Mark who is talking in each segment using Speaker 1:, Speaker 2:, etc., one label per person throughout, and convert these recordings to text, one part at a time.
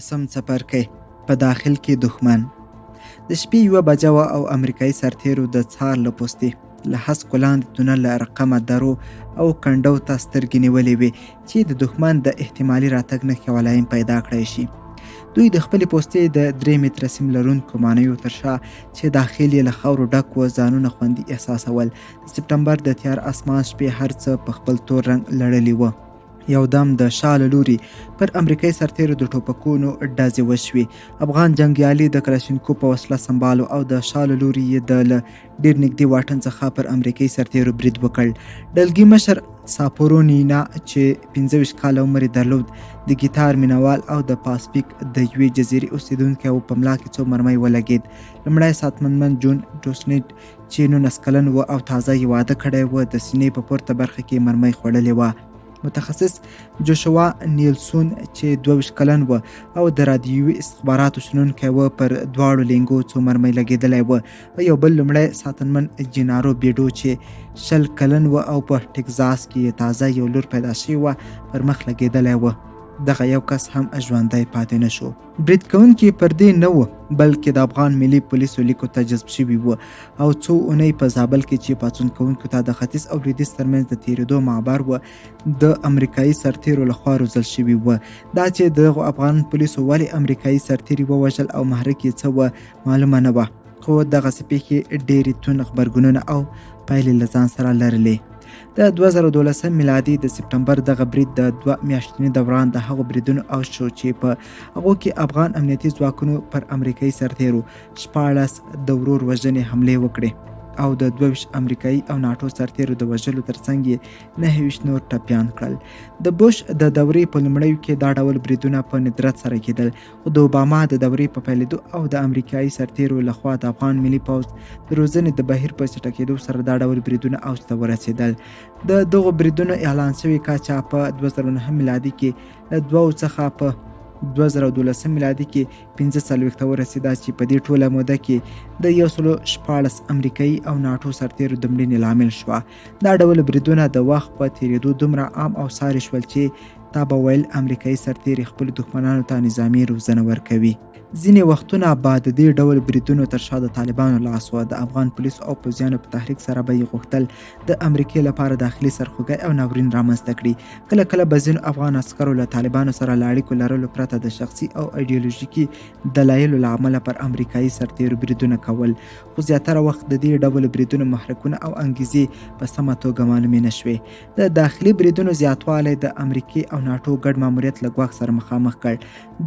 Speaker 1: څوارلسم څپرکی، په داخل کې دښمن. د شپې یوه بجه وه او امریکایي سرتېرو د څار له پوستې له هسکو لاندې تونل له رقمه درو او کنډو ته سترګې نیولې وې چې د دښمن د احتمالي راتګ نښې او علایم پیدا کړای شي. دوی د خپلې پوستې د 3 متره سیم لرونکو مانیو تر شا چې داخل یې له خاورو ډک و ځانونه خوندي احساسول. د سپټمبر د تیار اسمان شپې هر څه په خپل تور رنګ لړلي و. یو دم د شا له لوري پر امریکایي سرتېرو د ټوپکونو ډزې وشوې. افغان جنګیالي د کلاشینکوف په وسله سمبال او د شا له لوري یې د له ډېر نږدې واټن څخه پر امریکایي سرتېرو برید وکړ. ډلګي مشر ساپورو نینا چې 25 کاله عمر یې درلود، د ګیتار مینوال او د پاسفیک د یوې جزیرې اوسېدونکی و، په ملا کې څو مرمۍ ولګېد. لومړی ساتمنمن جون ډوسنیټ چې 19 کلن و او تازه یې واده کړی و، د سینې په پورته برخه کې مرمۍ خوړلې وه. متخصص جوشوا نیلسون چې 22 کلن و او د رادیوي استخباراتو شنونکی و، پر دواړو لینګو څو مرمۍ لګېدلی و. او یو بل لومړی ساتنمن جینارو بیډو چې 20 کلن و او په ټکزاس کې یې تازه یو لور پیدا شوی وه، پر مخ لګېدلی و. دغه یو کس هم ژوندی پاتې نه شو. برید کوونکي پر دې نه وو، بلکې د افغان ملي پولیسو لیکو ته جذب شوي وو او څو اونۍ په زابل کې چې پاڅون کوونکو ته د ختیځ او لویدیځ ترمنځ د تېرېدو معبر و، د امریکایي سرتېرو لخوا روزل شوي وو. دا چې دغو افغان پولیسو ولې امریکایي سرتېري ووژل او محرک یې څه و، معلومه نه وه، خو دغسې پېښې ډېرې توند غبرګونونه او پایلې له ځان سره لرلې. د 2012 میلادي د سپټمبر دغه برید د 2 میاشتني دوران د هغو بریدونو اوج شو چې په هغو کې افغان امنیتي ځواکونو پر امریکایي سرتېرو 16 د ورور وژنې حملې وکړې او د 22 امریکایي او ناټو سرتېرو د وژلو ترڅنګ یې 29 نور ټپیان کړل. د بوش د دورې په لومړیو کې دا ډول بریدونه په ندرت سره کېدل، خو د اوباما د دورې په پیلېدو او د امریکایي سرتېرو له خوا د افغان ملي پوځ د روزنې د بهیر په چټکېدو سره دا ډول بریدونه اوج ته ورسېدل. د دغو بریدونو اعلان شوې کچه په 2009 میلادي کې له 2 څخه په 2012 میلادي کې 45 ته ورسېده، چې په دې ټوله موده کې د 116 امریکایي او ناټو سرتېرو د مړینې لامل شوه. دا ډول بریدونه د وخت په تېرېدو دومره عام او ساري شول چې تا به ویل امریکایي سرتېري خپلو دښمنانو ته نظامي روزنه ورکوي. ځینې وختونه به د دې ډول بریدونو تر شا د طالبانو لاس و. د افغان پولیسو او پوځیانو په تحریک سره به یې غوښتل د امریکې لپاره داخلي سرخوږی او ناورین رامنځته کړي. کله کله به ځینو افغان عسکرو له طالبانو سره له اړیکو لرلو پرته د شخصي او ایډیولوژیکي دلایلو له امله پر امریکایي سرتېرو بریدونه کول، خو زیاتره وخت د دې ډول بریدونو محرکونه او انګیزې په سمه توګه معلومې نه شوې. د داخلي بریدونو زیاتوالی د امریکې او ناټو ګډ ماموریت له ګواښ سره مخامخ کړ.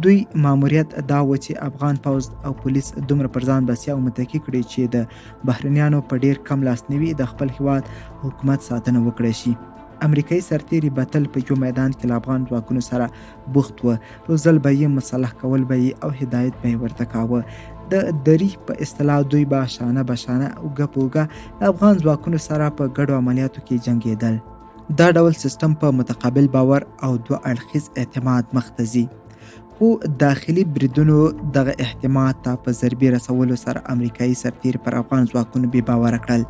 Speaker 1: دوی ماموریت دا و چې افغان پوځ او پولیس دومره پر ځان بسیا او متکي کړي چې د بهرنیانو په ډیر کم لاسنیوي د خپل هیواد حکومت ساتنه وکړای شي. امریکایي سرتېري به تل په یو میدان کې له افغان ځواکونو سره بوخت و، روزل به یې، مسلح کول به یې او هدایت به یې ورته کاوه. د دري په اصطلاح دوی به شانه به شانه، اوږه په اوږه له افغان ځواکونو سره په ګډو عملیاتو کې جنګېدل. دا ډول سیستم په متقابل باور او دوه اړخیز اعتماد مخ ته ځي، خو داخلي بریدونو دغه اعتماد ته په ضربې رسولو سره امریکایي سرتېري پر افغان ځواکونو بې باوره کړل.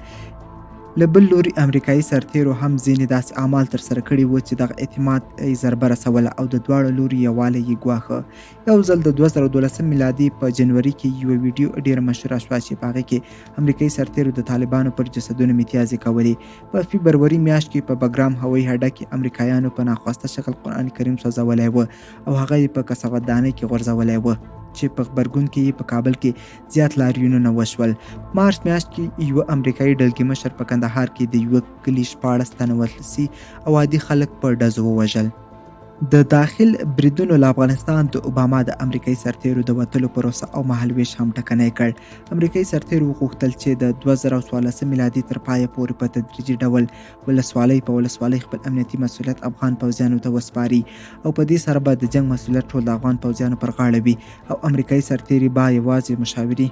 Speaker 1: له بل لوري امریکایي سرتېرو هم ځینې داسې اعمال ترسره کړي وو چې دغه اعتماد یې ضربه رسوله او د دواړو لوري یووالی یې ګواښه. یو ځل د 2012 میلادي په جنوري کې یوه ویډیو ډېره مشهوره شوه چې په هغې کې امریکایي سرتېرو د طالبانو پر جسدونو میتیازې کولې. په فبروري میاشت کې په بګرام هوایي هډه کې امریکایانو په ناخواسته شکل قرآن کریم سوځولی و او هغه یې په کثافت دانۍ کې غورځولی و، چې په غبرګون کې یې په کابل کې زیات لاریونونه وشول. مارچ میاشت کې یوه امریکایي ډلګي مشر په کندهار کې د یوه کلي 16 تنه ولسي او عادي خلک په ډزو ووژل. د داخل بریدونو له افغانستان د اوباما د امریکایي سرتېرو د وتلو پروسه او مهالوېش هم ټکنی کړ. امریکایي سرتېرو وغوښتل چې د 2014 میلادي تر پایه پورې په تدریجي ډول ولسوالۍ په ولسوالۍ خپل امنیتي مسوولیت افغان پوځیانو ته وسپاري او په دې سره به د جنګ مسوولیت ټول د افغان پوځیانو پر غاړه وي او امریکایي سرتېري به یوازې مشاوري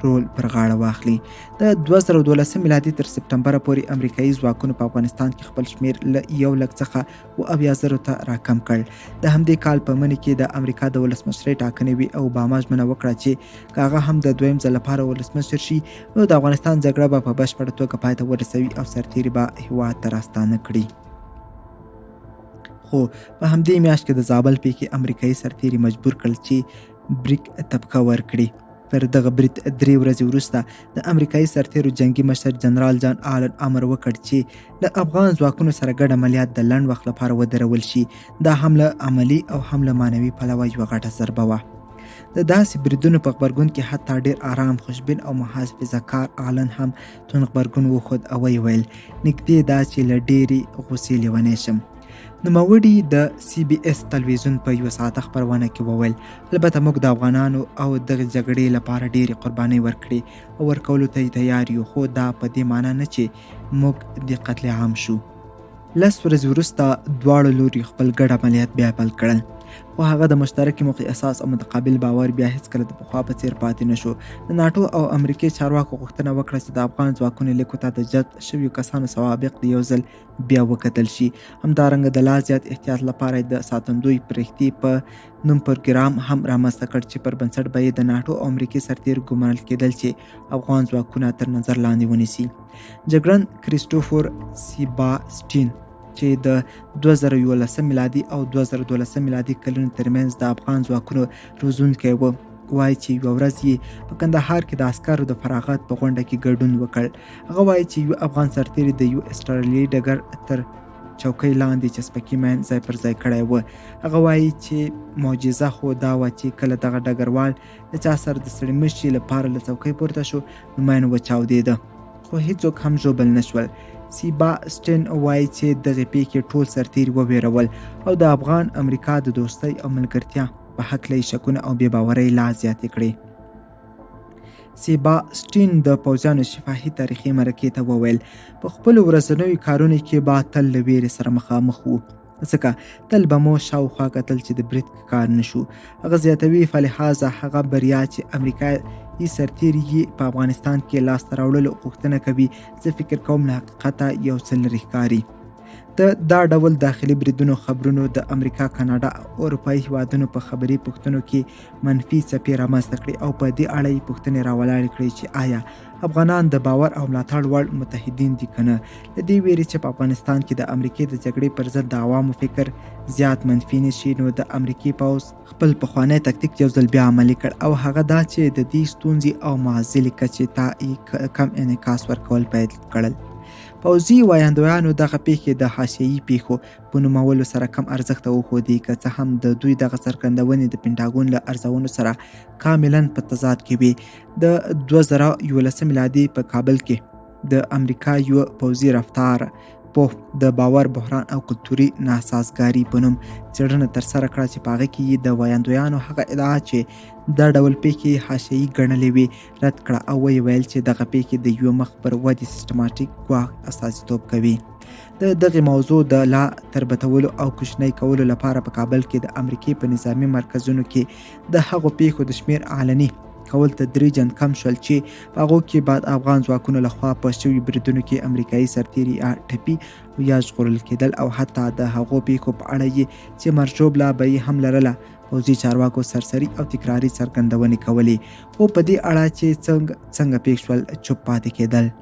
Speaker 1: رول پر غاړه واخلي. د 2012 میلادي تر سپټمبره پورې امریکایي ځواکونو په افغانستان کې خپل شمېر له 1 لک څخه 70,000 ته راکم کړ. د همدې کال په مني کې د امریکا د ولسمشرۍ ټاکنې وې او اوباما ژمنه وکړه چې که هغه هم د دویم ځل لپاره ولسمشر شي، نو د افغانستان جګړه به په بشپړه توګه پای ته ورسوي او سرتېري به هیواد ته راستانه کړي. خو خو په همدې میاشت کې د زابل پېښې امریکایي سرتیري مجبور کړل چې بریک ته پښه ورکړي. تر دغه برید 3 ورځې وروسته د امریکایي سرتیرو جنګي مشر جنرال جان آلن امر وکړ چې له افغان ځواکونو سره ګډ عملیات د لنډ وخت لپاره ودرول شي. دا هم له عملي او هم له معنوي پلوه یوه غټه ضربه وه. د داسې بریدونو په غبرګون کې حتی ډیر آرام، خوشبین او محافظه کار آلن هم توند غبرګون وښود او ویې ویل، نږدې ده چې له ډېرې غوسې لیونی شم. نوموړي د سی بي اس تلویزیون په یوه ساعته خپرونه کې وویل، البته موږ د افغانانو او دغې جګړې لپاره ډېرې قربانۍ ورکړې او ورکولو ته یې تیار یو، خو دا په دې معنی نه چې موږ د قتل عام شو. 10 ورځې وروسته دواړو لوریو خپل ګډ عملیات بیا پیل کړل، خو هغه د مشترکې موقع اساس او متقابل باور بیا هیڅکله د پخوا په څیر پاتې نه شو. د ناټو او امریکې چارواکو غوښتنه وکړه چې د افغان ځواکونو لیکو ته د جذب شویو کسانو سوابق د یو ځل بیا وکتل شي. همدارنګه د لا زیات احتیاط لپاره د ساتندوی پرښتې په نوم پروګرام هم رامنځته کړ چې پر بنسټ به یې د ناټو او امریکې سرتېرو ګمارل کېدل چې افغان ځواکونه تر نظر لاندې ونیسي. جګړن کریستوفر سیباسټین چې د 2011 میلادي او 2012 میلادي کلونو ترمنځ د افغان ځواکونو روزونکی و، وایي چې یوه ورځ یې په کندهار کې د عسکرو د فراغت په غونډه کې ګډون وکړ. هغه وایي چې یو افغان سرتېري د یو اسټرالیایي ډګر تر چوکۍ لاندې چسپکي ماین ځای پر ځای کړی و. هغه وایي چې معجزه خو دا وه چې کله دغه ډګروال له چا سره د ستړي مشي لپاره له څوکۍ پورته شو نو ماین وچاودېده، خو هیڅوک هم ژوبل نه شول. سیبا سټین وایي چې دغې پیښې ټول سرتېري وویرول او د افغان امریکا د دوستۍ او ملګرتیا په هکله یې شکونه او بې باورۍ لا زیاتې کړې. سیبا سټین د پوځیانو شفاهي تاریخي مرکې ته وویل، په خپلو ورځنیو کارونو کې به تل له ویرې سره مخامخ وو، ځکه تل به مو شاوخوا کتل چې د برید ښکار نه شو. هغه زیاتوي، فلهذا هغه بریا چې امریکایي سرتېري یې په افغانستان کې لاسته راوړلو غوښتنه کوي، زه فکر کوم له حقیقته یو څه لرې ښکاري. د دا ډول داخلي بریدونو خبرونو د امریکا، کاناډا او اروپایي هیوادونو په خبري پوښتنو کې منفي څپې رامنځته کړې او په دې اړه یې پوښتنې راولاړې کړې چې آیا افغانان د باور او ملاتړ وړ متحدین دي که نه. له دې ویرې چې په افغانستان کې د امریکې د جګړې پر ضد د عوامو فکر زیات منفي نه شي، نو د امریکې پوځ خپل پخوانی تکتیک یو ځل بیا عملي کړ او هغه دا چې د دې ستونزې او معضلې کچې ته یې کم انعکاس ورکول پیل کړل. پوځي ویاندویانو دغه پیښې د حاشیهيي پیښو په نومولو سره کم ارزښته وښودې، که څه هم د دوی دغه څرګندونې د پنټاګون له ارزونو سره کاملا په تضاد کې وې. د 2011 میلادي په کابل کې د امریکا یو پوځي رفتار پوه د باور بحران او کلتوري ناسازګاري په نوم څېړنه ترسره کړه چې په هغه کې یې د ویاندویانو هغه ادعا چې دا ډول پیښې حاشیهيي ګڼلې وې رد کړه او ویې ویل چې دغه پیښې د یو مخ پر ودې سیستماتیک ګواښ استازیتوب کوي. د دغې موضوع د لا تربتولو او کوچنۍ کولو لپاره په کابل کې د امریکې په نظامي مرکزونو کې د هغو پیښو د شمېر علني کول تدریجاً کم شول چې په هغو کې بعد افغان ځواکونو لخوا په شوي بریدونو کې امریکایي سرتیري یا ټپي او یا ژغورل کېدل او حتی د هغو پیښو په اړه یې چې مرګ ژوبله به یې هم لرله پوځي چارواکو سرسري او تکراري څرګندونې کولې، خو په دې اړه چې څنګه پیښ شول چوپ پاتې کېدل.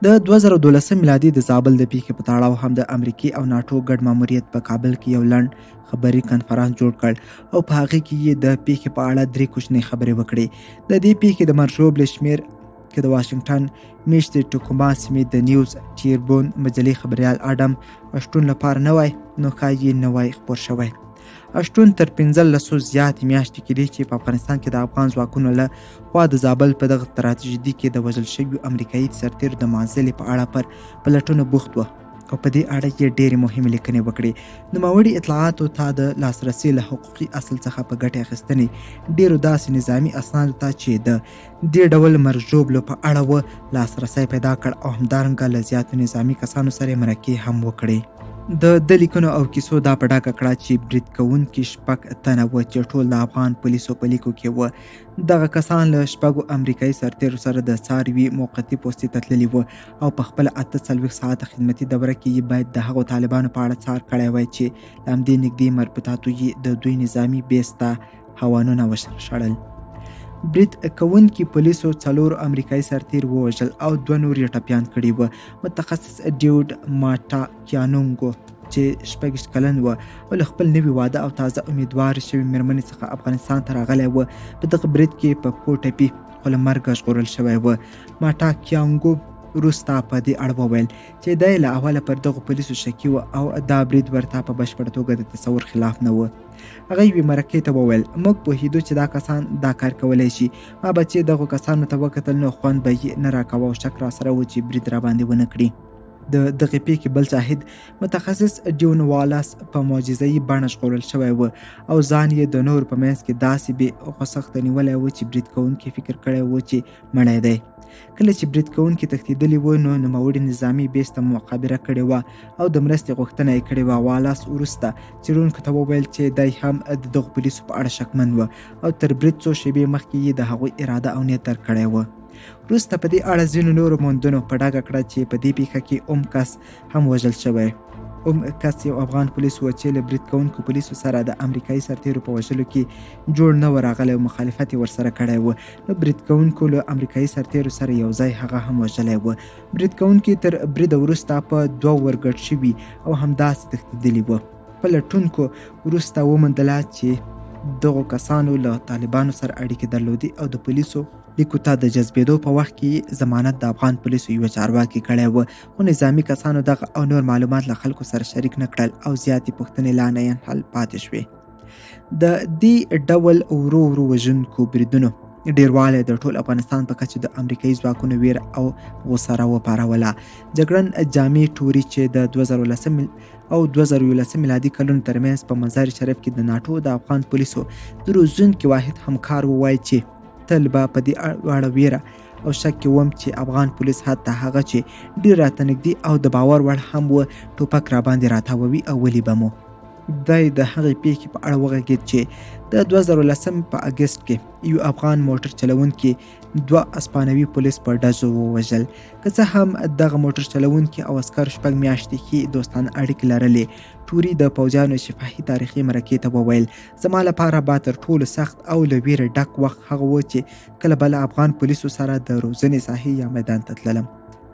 Speaker 1: د 2012 میلادي د زابل د پیښې په تړاو هم د امریکې او ناټو ګډ ماموریت په کابل کې یو لنډ خبري کنفرانس جوړ کړ او په هغه کې یې د پیښې په اړه 3 کوچنۍ خبرې وکړې. د دې پیښې د مرګ ژوبلې شمېر کې د واشنګټن میشتې ټکوما سیمې د نیوز ټیربون مجلې خبریال اډم اشټون لپاره نه وای، نو ښایي نه وای خپور شوی. اشټون تر 15 زیاتې میاشتې کېدې چې په افغانستان کې د افغان ځواکونو له خوا د زابل په دغه تراژیدي کې د وژل شویو امریکایي سرتېرو د معضلې په اړه پر پلټنو بوخت و او په دې اړه یې ډېرې مهمې لیکنې وکړې. نوموړي اطلاعاتو ته د لاسرسي له حقوقي اصل څخه په ګټې اخیستنې ډېرو داسې نظامي اسنادو ته چې د دې ډول مرګ ژوبلو په اړه و لاسرسی پیدا کړ او همدارنګه له زیاتو نظامي کسانو سره مرکې هم وکړې. د ده لیکنو او کیسو دا په ډاګه کړه چې برید کوونکي 6 تنه و چې ټول د افغان پولیسو په لیکو کې و. دغه کسان له 6 امریکایي سرتېرو سره د څار یوې موقتي پوستې ته تللي و او په خپله 48 ساعته خدمتي دوره کې یې باید د هغو طالبانو په اړه څار کړی وای چې له همدې نږدې مربوطاتو یې د دوی نظامي بیس ته هوانونه وشړل. برید کوونکي پولیسو 4 امریکایي سرتېري ووژل او 2 نور یې ټپیان کړي وو. متخصص ډیوډ ماټا کیانونګو چې 26 کلن و او له خپل نوي واده او تازه امیدوار شوې مېرمنې څخه افغانستان ته راغلی و، په دغه برید کې په پښو ټپي خو له مرګه ژغورل شوی و. ماټا کیانګو وروسته په دې اړه وویل چې دی له اوله پر دغو پولیسو شکي و او دا برید ورته په بشپړه توګه د تصور خلاف نه و. هغه یوې مرکې ته وویل، موږ پوهېدو چې دا کسان دا کار کولی شي. ما به چې دغو کسانو ته وکتل نو خوند به یې نه راکاوه او شک راسره و چې برید راباندې ونه کړي. د دغې پیښې بل شاهد متخصص ډیون والاس په معجزه‌يي بڼه ژغورل شوی و او ځان یې د نورو په منځ کې داسې بې غوڅښته نیولی و چې برید کوونکي فکر کړی و چې مړی دی. کله چې برید کوونکي تښتېدلي وو نو نوموړي نظامي بیس ته مخابره کړې وه او د مرستې غوښتنه یې کړې وه. والاس وروسته څېړونکو ته وویل چې دی هم د دغو پولیسو په اړه شکمن و او تر برید څو شېبې مخکې یې د هغوی اراده او نیت درک کړی و. وروسته په دې اړه ځینو نورو موندنو په ډاګه کړه چې په دې پیښه کې اوم کس هم وژل شوی. اوم کس یو افغان پولیس و چې له برید کوونکو پولیسو سره د امریکایي سرتیرو په وژلو کې جوړ نه و راغلی او مخالفت یې ورسره کړی و، نو برید کوونکو له امریکایي سرتیرو سره یو ځای هغه هم وژلی و. برید کوونکي تر بریده وروسته په دوو ورګډ شوي او همداسې تښتېدلي وو. پلټونکو وروسته وموندله چې دغو کسانو له طالبانو سره اړیکې درلودې او د پولیسو لیکو ته د جذبېدو په وخت کې یې ضمانت د افغان پولیسو یوه چارواکي کړی و، خو نظامي کسانو دغه او نور معلومات له خلکو سره شریک نه کړل او زیاتې پوښتنې لا نه حل پاتې شوې. د دې ډول ورو ورو وژونکو بریدونو ډیروالی د ټول افغانستان په کچه د امریکایي ځواکونو ویره او غوسه راوپاروله. جګړن جامع ټوري چې د 2010 او 2011 میلادي کلونو ترمنځ په مزار شریف کې د ناټو د افغان پولیسو د روزونکي واحد همکار ووایي چې تل به په دې اړه ویره او شک کې وم چې افغان پولیس حتی هغه چې ډیر راته نږدې او د باور وړ هم و ټوپک راباندې راتاووي او ولي به مو. دی د هغې پیښې په اړه وغږېد چې د 2010 په اګست کې یو افغان موټر چلوونکي دوه اسپانوي پولیس په ډزو ووژل. که څه هم دغه موټر چلوونکي او عسکر شپږ میاشتې ښې دوستانه اړیکې لرلې، ټوري د پوځیانو شفاهي تاریخي مرکې ته وویل، زما لپاره به تر ټولو سخت او له ویرې ډک وخت هغه و چې کله به له افغان پولیسو سره د روزنې ساحې یا میدان ته تللم.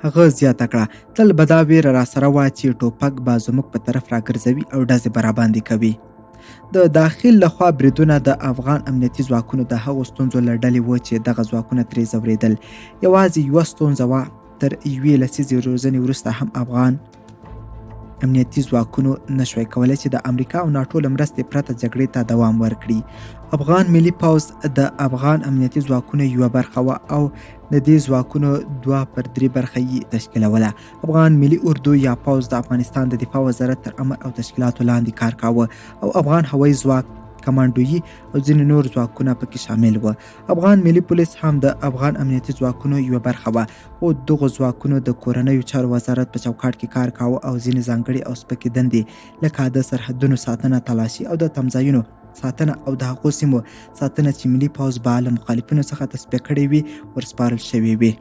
Speaker 1: هغه زیاته کړه، تل به دا ویره راسره وه چې ټوپک به زموږ په طرف راګرځوي او ډزې به راباندې کوي. د داخل لخوا بریدونه د افغان امنیتي ځواکونو د هغو ستونزو له ډلې و چې دغه ځواکونه ترې ځورېدل. یوازې یوه ستونزه وه، تر یوې لسیزې روزنې وروسته هم افغان امنیتي ځواکونو نشوای کولای چې د امریکا او ناټو له مرستې پرته جګړې ته دوام ورکړي. افغان ملي پوځ د افغان امنیتي ځواکونو یوه برخه وه او د دې ځواکونو 2/3 برخه یې تشکیلوله. افغان ملي اردو یا پوځ د افغانستان د دفاع وزارت تر امر او تشکیلاتو لاندې کار کاوه او افغان هوایي ځواک، کمانډویي او ځینې نور ځواکونه پکې شامل وو. افغان ملي پولیس هم د افغان امنیتي ځواکونو یوه برخه وه، خو دغو ځواکونو د کورنیو چارو وزارت په چوکاټ کې کار کاوه او ځینې ځانګړې او سپکې دندې لکه د سرحدونو ساتنه، تلاشي او د تمځایونو ساتنه او د هغو سیمو ساتنه چې ملي پوځ به له مخالفینو څخه تصفیه کړې وي، ورسپارل شوې وي.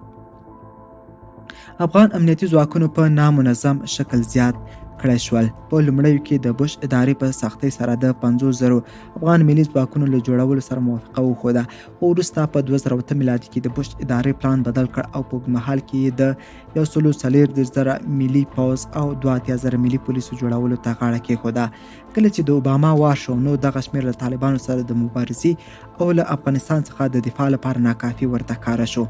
Speaker 1: افغان امنیتي ځواکونو په نامنظم شکل زیات کړای شول. په لومړیو کې د بوش ادارې په سختۍ سره د 50 زرو افغان ملي ځواکونو له جوړولو سره موافقه وښوده، خو وروسته په 2008 میلادي کې د بوش ادارې پلان بدل کړ او په اوږدمهال کې یې د 134 زره ملي پوځ او 82 زره ملي پولیسو جوړولو ته غاړه کېښوده. کله چې د اوباما وار شو نو دغه شمېر له طالبانو سره د مبارزې او له افغانستان څخه د دفاع لپاره ناکافي ورته ښکاره شو.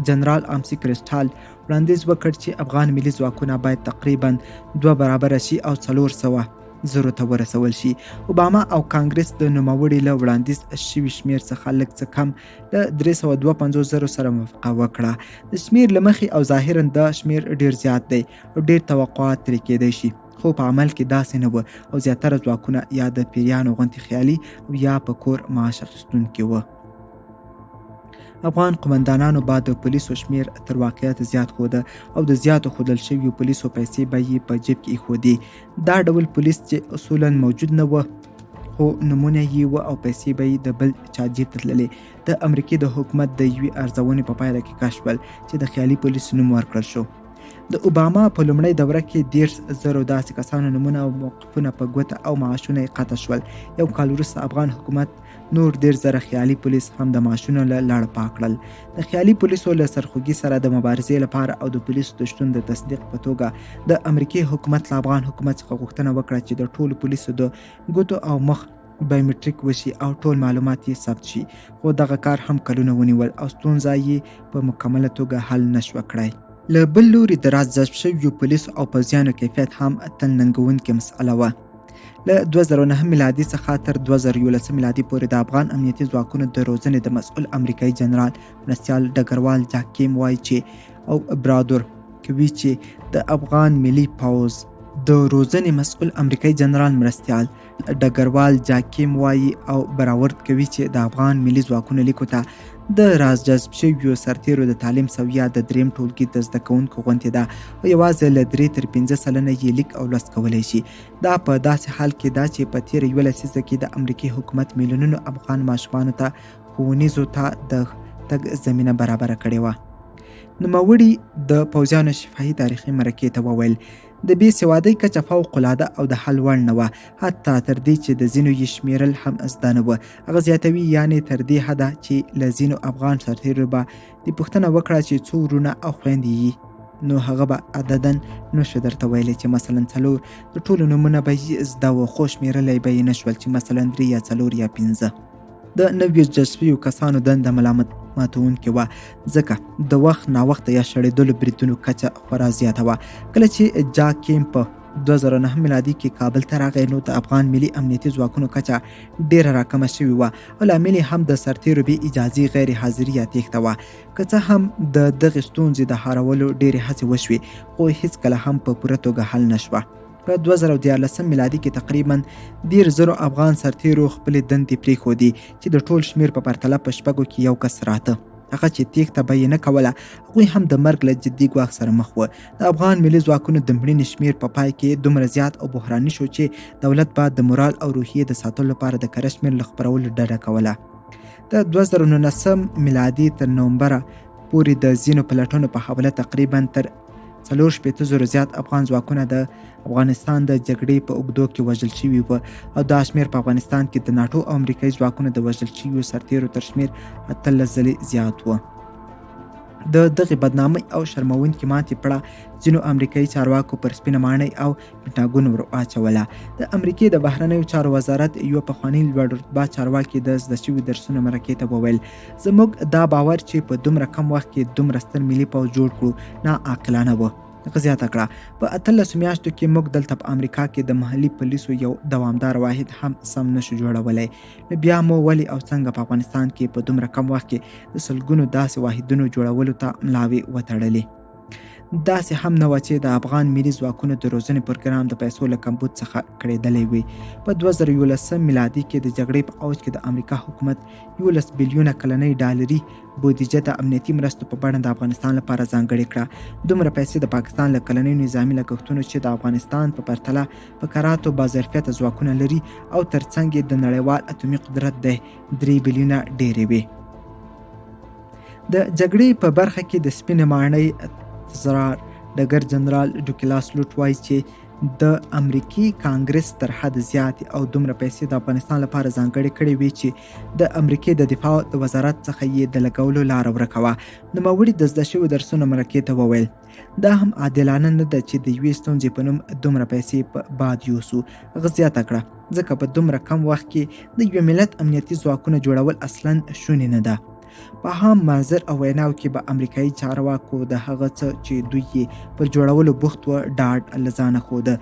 Speaker 1: جنرال آمسي کرسټال وړاندیز وکړ چې افغان ملي ځواکونه باید تقریبا 2 برابره شي او 400 زرو ته ورسول شي. اوباما او کانګرس د نوموړي له وړاندیز شوي شمېر څخه لږ څه کم له 352 زرو سره موافقه وکړه. د شمېر له مخې او ظاهرا دا شمېر ډېر زیات دی او ډېر توقعات ترې کېدای شي، خو په عمل کې داسې نه و او زیاتره ځواکونه یا د پیریانو غوندې خیالي او یا په کور معاش اخیستونکي وو. افغان قومندانانو به د پولیسو شمېر تر واقعیت زیات ښوده او د زیاتو ښودل شویو پولیسو پیسې به یې په جیب کې ایښودې. دا ډول پولیس چې اصولا موجود نه و خو نمونه یې و او پیسې به یې د بل چا جیب ته تللې، د امریکې د حکومت د یوې ارزونې په پایله کې کشف شول چې د خیالي پولیسو نوم ورکړل شو. د اوباما په لومړۍ دوره کې 30 زرو داسې کسانو نومونه او موقفونه په ګوته او معاشونه یې قطع شول. یو کال وروسته افغان حکومت نور 30 زره خیالي پولیس هم د معاشونو له لړ پاک کړل. د خیالي پولیسو له سرخوږي سره د مبارزې لپاره او د پولیسو د شتون د تصدیق په توګه د امریکې حکومت له افغان حکومت څخه غوښتنه وکړه چې د ټولو پولیسو د ګوتو او مخ بایومټریک وشي او ټول معلومات یې ثبت شي، خو دغه کار هم کلونه ونیول او ستونزه یې په مکمله توګه حل نه شوه کړای. له بل لوري د راز جذب شویو پولیسو او پوځیانو کیفیت هم تل ننګوونکې مسئله وه. له 2009 میلادي څخه تر 2011 میلادي پورې د افغان امنیتي ځواکونو د روزنې د مسؤل امریکایي جنرال مرستیال ډګروال جاک کیم وایي چې او برادور کوي چې د افغان ملي پوځ د روزنې مسؤل امریکایي جنرال مرستیال ډګروال جاکیم وایي او برآورد کوي چې د افغان ملي ځواکونو لیکو ته د راز جذب شویو سرتیرو د تعلیم سویه د دریم ټولګي د زده کوونکو غوندې ده او یوازې له 3 تر 5% یې لیک او لوست کولی شي. دا په داسې حال کې ده چې په تېره یوه لسیزه کې د امریکې حکومت میلیونونو افغان ماشومانو ته ښوونیزو ته د تګ زمینه برابره کړې وه. نوموړي د پوځیانو شفاهي تاریخي مرکې ته وویل، د بې سوادۍ کچه فوق العاده او د حل وړ نه وه، حتی تر دې چې د ځینو یې شمیرل هم زده نه وه. هغه زیاتوي، یعنې تر دې حده چې له ځینو افغان سرتیرو به د پوښتنه وکړه چې څو وروڼه او خویندې یي، نو هغه به عدداً نشو درته ویلی چې مثلا څلور، د ټولو نومونه به یې زده وو خو شمیرلی به یې نشول چې مثلا درې یا څلور یا پنځه. د نویو جذب شویو کسانو دنده ملامت ماتوونکې وه، ځکه د وخت ناوخته یا شړېدلو بریدونو کچه خورا زیاته وه. کله چې جاک کیم په 2009 میلادي کې کابل ته راغی، نو د افغان ملي امنیتي ځواکونو کچه ډېره راکمه شوې وه او لامل یې هم د سرتېرو بې اجازې، غیر حاضري یا تېښته وه. که څه هم د دغې ستونزې د هارولو ډېرې هڅې وشوې، خو هیڅکله هم په پوره توګه حل نه شوه. په 2013 میلادي کې تقریبا 30 زرو افغان سرتیرو خپلې دندې پرېښودې چې د ټول شمېر په پرتله په شپږو کې یو کس راته. هغه چې تېښته به یې نه کوله، هغوی هم د مرګ له جدي ګواښ سره مخ وو. د افغان ملي ځواکونو د مړینې شمېر په پای کې دومره زیات او بحراني شو چې دولت به د مورال او روحیې د ساتلو لپاره د کره شمېر له خپرولو ډډه کوله. د 2019 میلادي تر نومبره پورې د ځینو پلټنو په حواله تقریبا تر 64 زرو زیات افغان ځواکونه د افغانستان د جګړې په اوږدو کې وژل شوي وو او دا شمېر په افغانستان کې د ناټو او امریکایي ځواکونو د وژل شویو سرتیرو تر شمېر 18 ځلې زیات و. د دغې بدنامۍ او شرموونکې ماتې پړه ځینو امریکایي چارواکو پر سپینه ماڼۍ او پنټاګون ور واچوله. د امریکې د بهرنیو چارو وزارت یو پخوانی لوړ رتبه چارواکي د زده شوي درسونو مرکې ته وویل، زموږ دا باور چې په دومره کم وخت کې دومره ستر ملي پوځ جوړ کړو، نا عاقلانه و. هغه زیاته کړه، په 18 میاشتو کې موږ دلته په امریکا کې د محلي پولیسو یو دوامدار واحد هم سم نشو جوړولی، نو بیا مو ولې او څنګه په افغانستان کې په دومره کم وخت کې د سلګونو داسې واحدونو جوړولو ته ملاوې وتړلې؟ داسې هم نه وه چې د افغان ملي ځواکونو د روزنې پروګرام د پیسو له کمبود څخه کړېدلی وي. په 2011 میلادي کې د جګړې په اوج کې د امریکا حکومت 11 بیلیونه کلنۍ ډالري بودیجه د امنیتي مرستو په بڼه د افغانستان لپاره ځانګړې کړه. دومره پیسې د پاکستان له کلنیو نظامي لګښتونو، چې د افغانستان په پرتله په کراتو باظرفیته ځواکونه لري او ترڅنګ یې د نړیوال اتومي قدرت دی، 3 بیلیونه ډېرې وې. د جګړې په برخه کې د سپینې ماڼۍ تزرار ډګر جنرال ډوکلاس لوټ وایي چې د امریکي کانګرس تر حد زیاتې او دومره پیسې د افغانستان لپاره ځانګړې کړې وې چې د امریکې د دفاع د وزارت څخه یې د لګولو لاره ورکه وه. نوموړي د زده شویو درسونو مرکې ته وویل، دا هم عادلانه نه ده چې د یوې ستونزې په نوم دومره پیسې په باد یوسو. هغه زیاته کړه، ځکه په دومره کم وخت کې د یوه ملت امنیتي ځواکونه جوړول اصلا شونې نه ده. په عام منظر او ویناو کې به امریکایي چارواکو د هغه څه چې دوی یې پر جوړولو بوخت و، ډاډ له ځانه ښوده.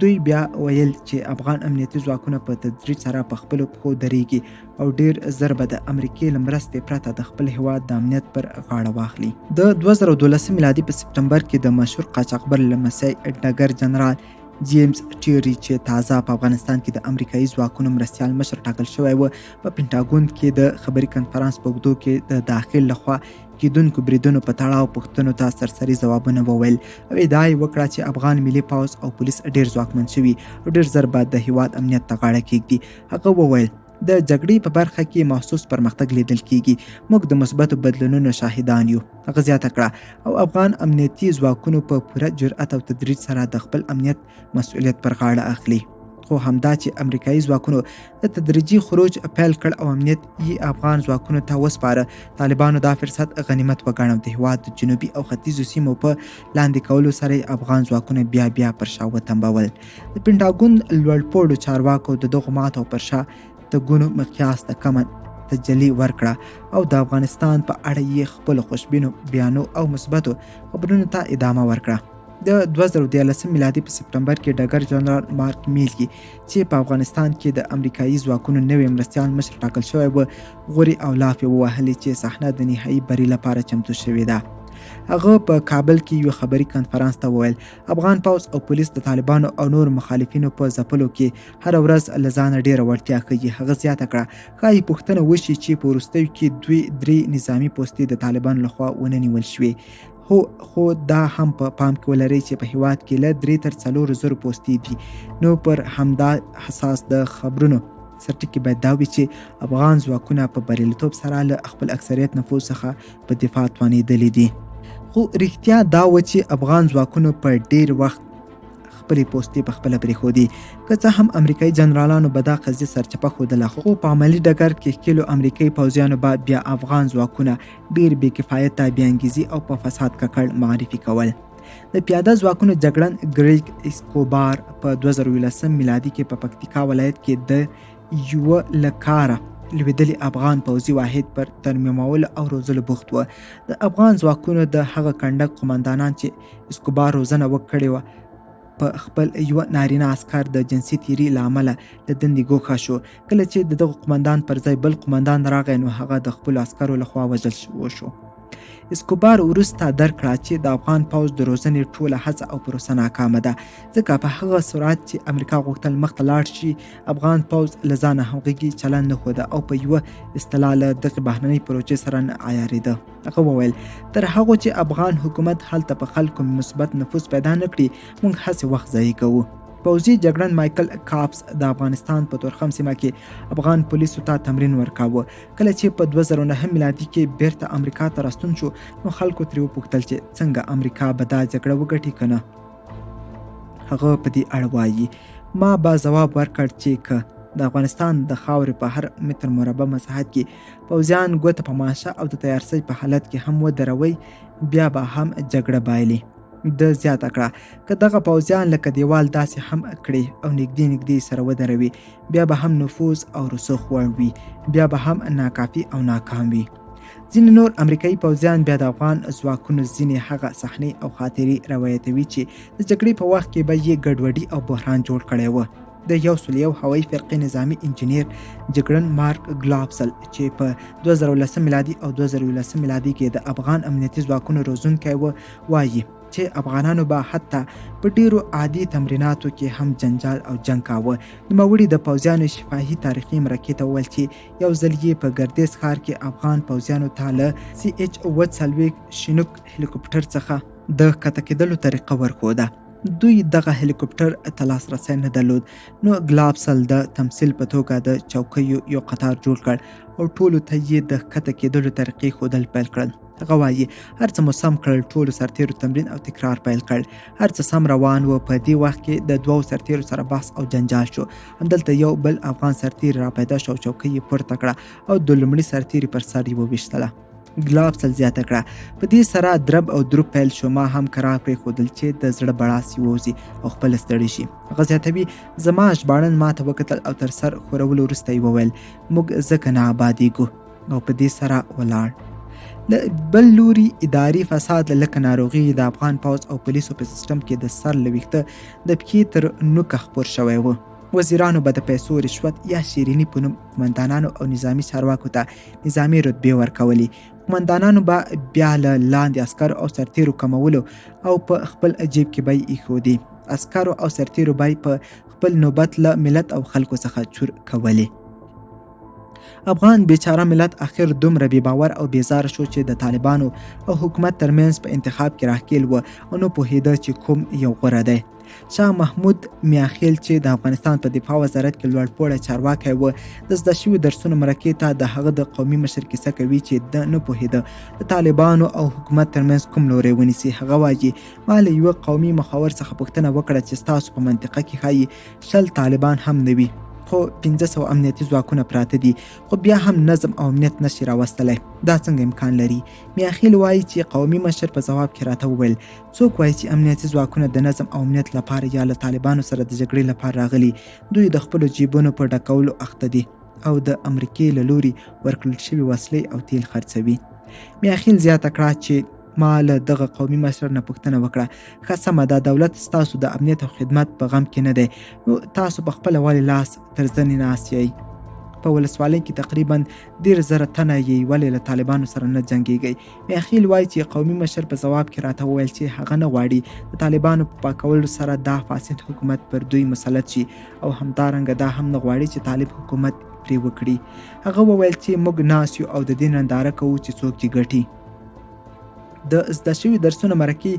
Speaker 1: دوی بیا ویل چې افغان امنیتي ځواکونه په تدریج سره په خپلو پښو درېږي او ډېر زر به د امریکې له مرستې پرته د خپل هېواد د امنیت پر غاړه واخلي. د 2012 میلادي په سپټمبر کې د مشهور قاچاقبر لمسی ډګر جنرال جیمز ټیري، چې تازه په افغانستان کې د امریکایي ځواکونو مرستیال مشر ټاکل شوی و، په پنټاګون کې د خبري کنفرانس په اوږدو کې د داخل لخوا کېدونکو بریدونو په تړاو پوښتنو ته سرسري ځوابونه وویل او ادعا یې وکړه چې افغان ملي پوځ او پولیس ډېر ځواکمن شوي او ډېر زر به د هیواد امنیت ته غاړه کېږدي. هغه وویل، د جګړې په برخه کې محسوس پرمختګ لیدل کیږي، موږ د مثبتو بدلونونو شاهدان یو. هغه زیاته کړه، او افغان امنیتي ځواکونو په پوره جرأت او تدریج سره د خپل امنیت مسؤلیت پر غاړه اخلي. خو همدا چې امریکایي ځواکونو د تدریجي خروج پیل کړ او امنیت یې افغان ځواکونو ته وسپاره، طالبانو دا فرصت غنیمت وګاڼه او د هیواد د جنوبي او ختیځو سیمو په لاندې کولو سره یې افغان ځواکونه بیا بیا پر شا وتمبول. د پنټاګون لوړپوړو چارواکو د دغو ماتو پر شا تګونو مقیاس ته کمه تجلی ورکړه او د افغانستان په اړه یې خپلو خوشبینو بیانو او مثبتو خبرونو ته ادامه ورکړه. د 2013 میلادي په سپټمبر کې ډګر جنرال مارک میلي چې په افغانستان کې د امریکایي ځواکونو نوی مرستیال مشر ټاکل شوی و، غوري او لافې ووهلې چې صحنه د نهایي بري لپاره چمتو شوې ده. هغه په کابل کې یو خبري کنفرانس ته وویل، افغان پوځ او پولیس د طالبانو او نورو مخالفینو په ځپلو کې هره ورځ له ځانه ډېره وړتیا ښيي. هغه زیاته کړه، ښايي پوښتنه وشي چې په وروستیو کې دوی درې نظامي پوستې د طالبانو لخوا ونه نیول شوې. هو، خو دا هم په پام کې ولرئ چې په هیواد کې له 3 تر 4 زرو پوستې دي، نو پر همدا اساس د خبرونو سرټکي باید دا وي چې افغان ځواکونه په بریالیتوب سره له خپل اکثریت نفوذ څخه په دفاع توانېدلي دي. خو رښتیا دا و چې افغان ځواکونو په ډیر وخت خپلې پوستې په خپله پرېښودې. که څه هم امریکایي جنرالانو به دا قضیه سرچپه ښودله، خو په عملي ډګر کې ښکېلو امریکایي پوځیانو به بیا افغان ځواکونه ډیر بې کفایته، بې انګیزې او په فساد ککړ معرفي کول. د پیاده ځواکونو جګړن ګریګ اسکوبار په 2011 میلادي کې په پکتیکا ولایت کې د یوه له کاره لوېدلي افغان پوځي واحد پر ترمیمولو او روزلو بوخت و. د افغان ځواکونو د هغه کنډک قومندانان چې اسکوبار روزنه وکړې وه، په خپل یوه نارینه عسکر د جنسي تیري له امله له دندې ګوښه شو. کله چې د دغه قومندان پر ځای بل قومندان راغی، نو هغه د خپلو عسکرو له خوا وژل شو. اسکوبار وروسته درک کړه چې د افغان پوځ د روزنې ټوله هڅه او پروسه ناکامه ده، ځکه په هغه سرعت چې امریکا غوښتل مخته لاړ شي، افغان پوځ له ځانه همغږي چلند نه ښوده او په یوه اصطلاح له دغې بهرنۍ پروژې سره نه عیارېده. هغه وویل، تر هغو چې افغان حکومت هلته په خلکو مثبت نفوذ پیدا نه کړي، موږ هسې وخت ضایع کوو. پوځي جګړن مایکل کاپس د افغانستان په تورخم سیمه کې افغان پولیسو ته تمرین ورکاوه. کله چې په 2009 میلادي کې بیرته امریکا ته راستون شو، نو خلکو ترې وپوښتل چې څنګه امریکا به دا جګړه وګټي که نه. هغه په دې اړه وایي، ما به ځواب ورکړ چې که د افغانستان د خاورې په هر متر مربع مساحت کې پوځیان ګوته په ماشه او د تیارسۍ په حالت کې هم ودروئ، بیا به هم جګړه بایلي. ده زیاته کړه، که دغه پوځیان لکه دیوال داسې هم کړي او نږدې نږدې سره ودروي، بیا به هم نفوذ او رسوخ وړ وي، بیا به هم ناکافي او ناکام وي. ځینې نور امریکایي پوځیان بیا د افغان ځواکونو ځینې هغه صحنې او خاطرې روایتوي چې د جګړې په وخت کې به یې ګډوډي او بحران جوړ کړی و. د 101 هوایي فرقې نظامي انجنیر جګړن مارک ګلابسل چې په 2010 میلادي او 2011 میلادي کې د افغان امنیتي ځواکونو روزونکی و، وایي چې افغانانو به حتی په ډیرو عادي تمریناتو کې هم جنجال او جنګ کاوه. نوموړي د پوځیانو شفاهي تاریخي مرکې ته وویل چې یو ځل یې په ګردیز ښار کې افغان پوځیانو ته له سي اچ 47 شینوک هلیکوپټر څخه د ښکته کېدلو طریقه ورښوده. دوی دغه هلیکوپټر ته لاسرسی نه درلود، نو ګلابسل د تمثیل په توګه د چوکیو یو قطار جوړ کړ او ټولو ته یې د ښکته کېدلو طریقې ښودل پیل کړل. هغه وایي، هر څه مو سم کړل، ټولو سرتیرو تمرین او تکرار پیل کړ، هر څه سم روان و. په دې وخت کې د دوو سرتیرو سره بحث او جنجال شو. همدلته یو بل افغان سرتیری را پیدا شو او چوکۍ یې پورته کړه او د لومړي سرتیري پر سر یې وویشتله. ګلابسل زیاته کړه، په دې سره درب او دروب پیل شو، ما هم کرار پرېښودل چې د زړه بړاس یې ووځي او خپله ستړي شي. هغه زیاتوي، زما ژباړن ما ته وکتل او تر سر ښورولو وروسته یې وویل، موږ ځکه نه آبادېږو، او په دې سره ولاړ. له بل لوري اداري فساد لکه ناروغي د افغان پوځ او پولیسو په سیستم کې د سر له ویښته د پښې تر نوکه خپور شوی و. وزیرانو به د پیسو، رشوت یا شیریني په نوم قومندانانو او نظامي چارواکو ته نظامي رتبې ورکولې. قومندانانو به بیا له لاندې عسکرو او سرتیرو کمولو او په خپل جیب کې به یې ایښودې. عسکرو او سرتیرو به په خپل نوبت له ملت او خلکو څخه چور کولې. افغان بیچاره ملت اخر دومره بې باور او بیزار شو چې د طالبانو او حکومت ترمنځ په انتخاب کې راښکیل و او نه پوهېده چې کوم یو غوره دی. شاه محمود میاخیل چې د افغانستان په دفاع وزارت کې لوړ پوړی چارواکی و، د زده شوي درسونو مرکې ته د هغه د قومي مشر کیسه کوي چې ده نه پوهېده د طالبانو او حکومت ترمنځ کوم لوری ونیسي. هغه وايي، ما له یوه قومي مخور څخه پوښتنه وکړه چې ستاسو په منطقه کې ښايي 20 طالبان هم نه وي، خو 500 امنیتي ځواکونه پراته دي، خو بیا هم نظم او امنیت نشي راوستلی، دا څنګه امکان لري؟ میاخیل وايي چې قومي مشر په ځواب کې راته وویل، څوک وايي چې امنیتي ځواکونه د نظم او امنیت لپاره یا له طالبانو سره د جګړې لپاره راغلي؟ دوی د خپلو جیبونو په ډکولو اخته دي او د امریکې له لوري ورکړل شوي وسلې او تیل خرڅوي. میاخیل زیاته کړه چې ما له دغه قومي مشر نه پوښتنه وکړه، ښه سمه ده، دولت ستاسو د امنیت او خدمت په غم کې نه دی، نو تاسو په خپله ولې لاس تر زنې ناست یئ؟ په ولسوالۍ کې تقریبا 30,000 تنه یئ، ولې له طالبانو سره نه جنګیږئ؟ میاخیل وایي چې قومي مشر په ځواب کې راته وویل چې هغه نه غواړي د طالبانو په پاکولو سره دا فاسد حکومت پر دوی مسلط شي او همدارنګه دا هم نه غواړي چې طالب حکومت پرې وکړي. هغه وویل چې موږ ناست یو او د دې ننداره کوو چې څوک یې ګټي. د زده شوي درسونو مرکې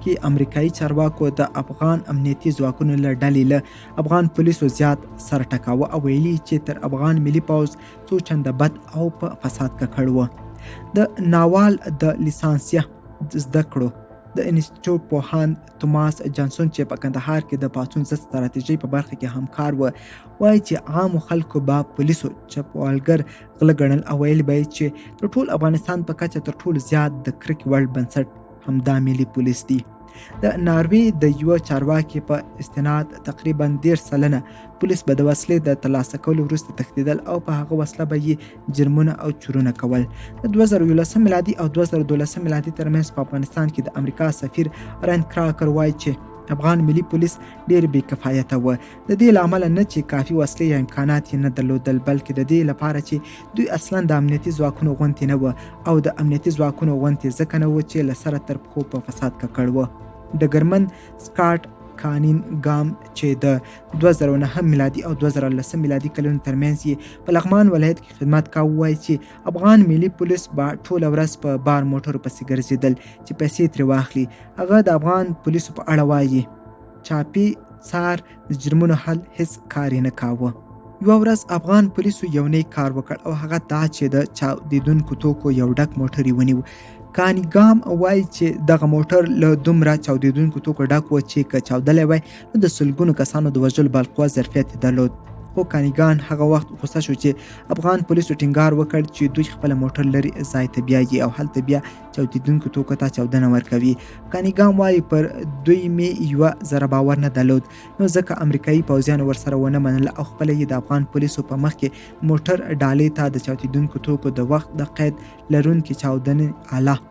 Speaker 1: کې امریکایي چارواکو د افغان امنیتي ځواکونو له ډلې له افغان پولیسو زیات سر ټکاوه او ویلي چې تر افغان ملي پوځ څو چنده بد او په فساد ککړ و. د ناوال د لیسانسیه زده کړو د انسټیټیوټ پوهاند توماس جانسون چې په کندهار کې د پاڅون ضد ستراتیژۍ په برخه کې همکار و، وایي چې عامو خلکو به پولیسو چپوالګر غله ګڼل او ویل به یې چې د ټول افغانستان په کچه تر ټولو زیات د کرکې وړ بنسټ همدا ملي پولیس دي. د ناروې د یوه چارواکي په استناد تقریبا 30% پولیس به د وسلې د ترلاسه کولو وروسته تښتېدل او په هغه وسله به یې جرمونه او چورونه کول. د 2011 میلادي او 2012 میلادي ترمنځ په افغانستان کې د امریکا سفیر رین کراکر وایي چې افغان ملي پولیس ډیر بې کفایته و، د دې له امله نه چې کافي وسلې یا امکانات یې نه درلودل، بلکې د دې لپاره چې دوی اصلا د امنیتي ځواکونو غوندې نه و او د امنیتي ځواکونو غوندې ځکه نه و چې له سره تر پښو په فساد ککړ و. ډګرمن سکاټ کانین ګام چې د 2009 میلادي او 2010 میلادي کلونو ترمنځ یې په لغمان ولایت کې خدمت کاوه، وایي چې افغان ملي پولیس به ټوله ورځ په بار موټرو پسې ګرځېدل چې پیسې ترې واخلي. هغه د افغان پولیسو په اړه وایي، چاپي څار د جرمونو حل هیڅ کار یې نه کاوه. یوه ورځ افغان پولیسو یو نیک کار وکړ او هغه دا چې د چاودېدونکو توکو یو ډک موټر یې ونیو. کانیګام وایي چې دغه موټر له دومره چاودېدونکو توکو ډک و چې که چاودلی وای نو د سلګونو کسانو د وژلو بالقوه ظرفیت یې درلود. خو کانیګان هغه وخت غوسه شو چې افغان پولیسو ټینګار وکړ چې دوی خپل موټر لرې ځای ته بیایي او هلته بیا چاودېدونکو توکو ته چاودنه ورکوي. کانیګام وایي پر دوی مې یوه ذره باور نه درلود، نو ځکه امریکایي پوځیانو ورسره ونه منله او خپله یې د افغان پولیسو په مخ کې موټر ډالې ته د چاودېدونکو توکو د وخت د قید لرونکې چاودنې آله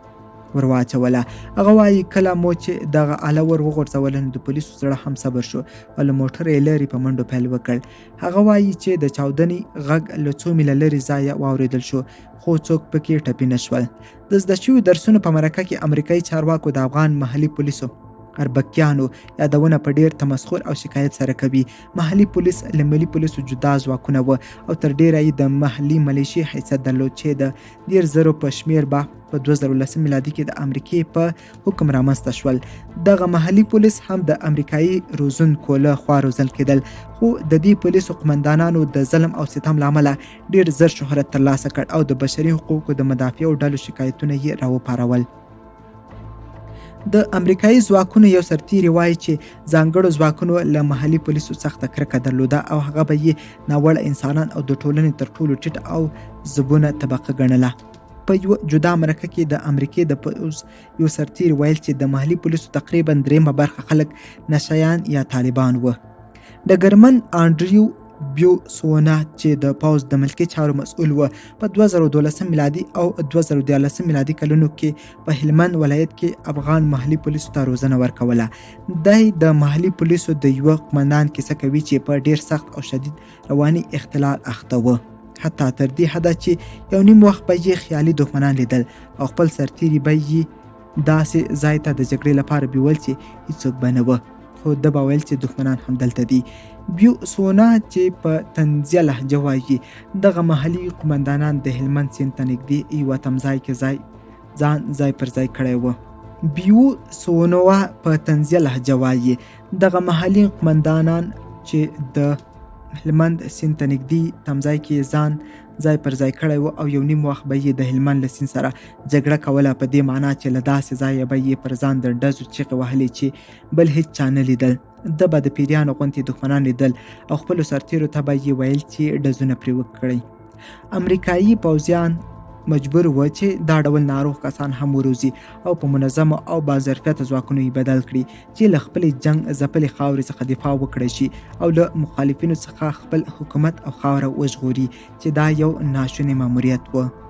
Speaker 1: ورواچوله. هغه وایي کله مو چې دغه آله ور وغورځوله نو د پولیسو زړه هم صبر شو او له موټره یې لرې په منډو پیل وکړ. هغه وایي چې د چاودنې غږ له څو میله لرې ځایه واورېدل شو، خو څوک پکې ټپي نه شول. د زده شویو درسونو په مرکه کې امریکایي چارواکو د افغان محلي پولیسو اربکیانو یادونه په ډیر تمسخر او شکایت سره کوي. محلي پولیس له ملي پولیسو جدا ځواکونه و او تر ډیره یې د محلي ملیشې حیثیت درلود چې د 30,000 په شمیر به په 2010 میلادي کې د امریکې په حکم رامنځته شول. دغه محلي پولیس هم د امریکایي روزونکو له خوا روزل کېدل، خو د دې پولیسو قومندانانو د ظلم او ستم له امله ډیر زر شهرت ترلاسه کړ او د بشري حقوقو د مدافعو ډلو شکایتونه یې راوپارول. د امریکایي ځواکونو یو سرتیری وایي چې ځانګړو ځواکونو له محلي پولیسو سخته کرکه درلوده او هغه به یې ناوړه انسانان او د ټولنې تر ټولو ټیټ او زبونه طبقه ګڼله. په یوه جدا مرکه کې د امریکې د پوځ یو سرتیری ویل چې د محلي پولیسو تقریبا دریمه برخه خلک نشیان یا طالبان وو. ډګرمن انډریو بیو سونا چې د پوځ د ملکي چارو مسؤل و، په 2012 میلادي او 2013 میلادي کلونو کې په هلمند ولایت کې افغان محلي پولیسو ته روزنه ورکوله. دی د محلي پولیسو د یوه قومندان کیسه کوي چې په ډیر سخت او شدید رواني اختلال اخته و، حتی تر دې حده چې یو نیم وخت به یې خیالي دښمنان لیدل او خپل سرتیري به یې داسې ځای ته د جګړې لپاره بیول چې هیڅوک به نه و، خو ده به ویل چې دښمنان همدلته دي. بیو سونا چې په طنزیه لهجه وایي دغه محلي قومندانان د هلمند سیند ته نږدې یوه تمځای کې ځان ځای پر ځای کړی و. بیو سونوا په طنزیه لهجه وایي، دغه محلي قومندانان چې د هلمند سیند ته نږدې تمځای کې ځان ځای پر ځای کړی و او یو نیم وخت به یې د هلمند له سیند سره جګړه کوله، په دې معنا چې له داسې ځایه به یې پر ځان د ډزو چیغې وهلې چې بل هیڅ چا نه لیدل. ده به د پیریانو غوندې دښمنان لیدل او خپلو سرتیرو ته به یې ویل چې ډزونه پرې وکړئ. امریکایي پوځیان مجبور و چې دا ډول ناروغ کسان هم وروزي او په منظمو او باظرفیته ځواکونو یې بدل کړي چې له خپلې جنګ ځپلې خاورې څخه دفاع وکړای شي او له مخالفینو څخه خپل حکومت او خاوره وژغوري، چې دا یو ناشونی ماموریت و.